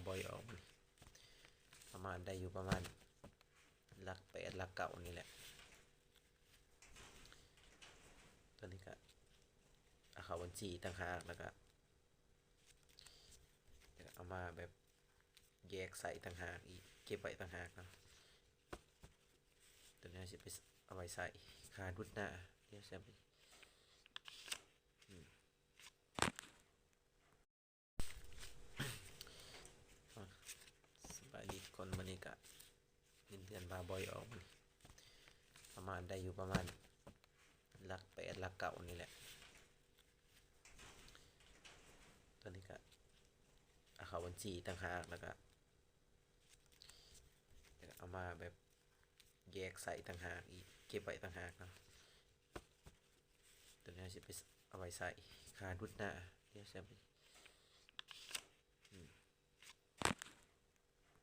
ບໍ່ອອກ ປະມານໄດ້ຢູ່ປະມານຫຼັກແປດ ຫຼັກເກົ້ານີ້ແຫຼະ. ຕອນນີ້ກະເອົາເຂົ້າບັນຊີຕ່າງຫາກ ແລ້ວກະ ແລ້ວກະເອົາມາແບບແຍກໃສ່ຕ່າງຫາກອີກ ເກັບໄວ້ຕ່າງຫາກເນາະ. ຕົວນີ້ເຮົາຊິໄປ ເອົາໄວ້ໃສ່ຄ່າດຸດໜ້າ ດຽວໃສ່ ອືມ ສະບາຍດີທຸກຄົນ. ມື້ນີ້ກະເງິນເດືອນບ່າວບອຍອອກ ປະມານໄດ້ຢູ່ປະມານຫຼັກແປດ ຫຼັກເກົ້ານີ້ແຫຼະ. ຕອນນີ້ກະເອົາເຂົ້າບັນຊີຕ່າງຫາກ ແລ້ວກະ ແລ້ວກະເອົາມາແບບແຍກໃສ່ຕ່າງຫາກອີກ ເກັບໄວ້ຕ່າງຫາກເນາະ. ຕົວນີ້ເຮົາຊິໄປ ເອົາໄວ້ໃສ່ຄ່າດຸດໜ້າ ດຽວໃສ່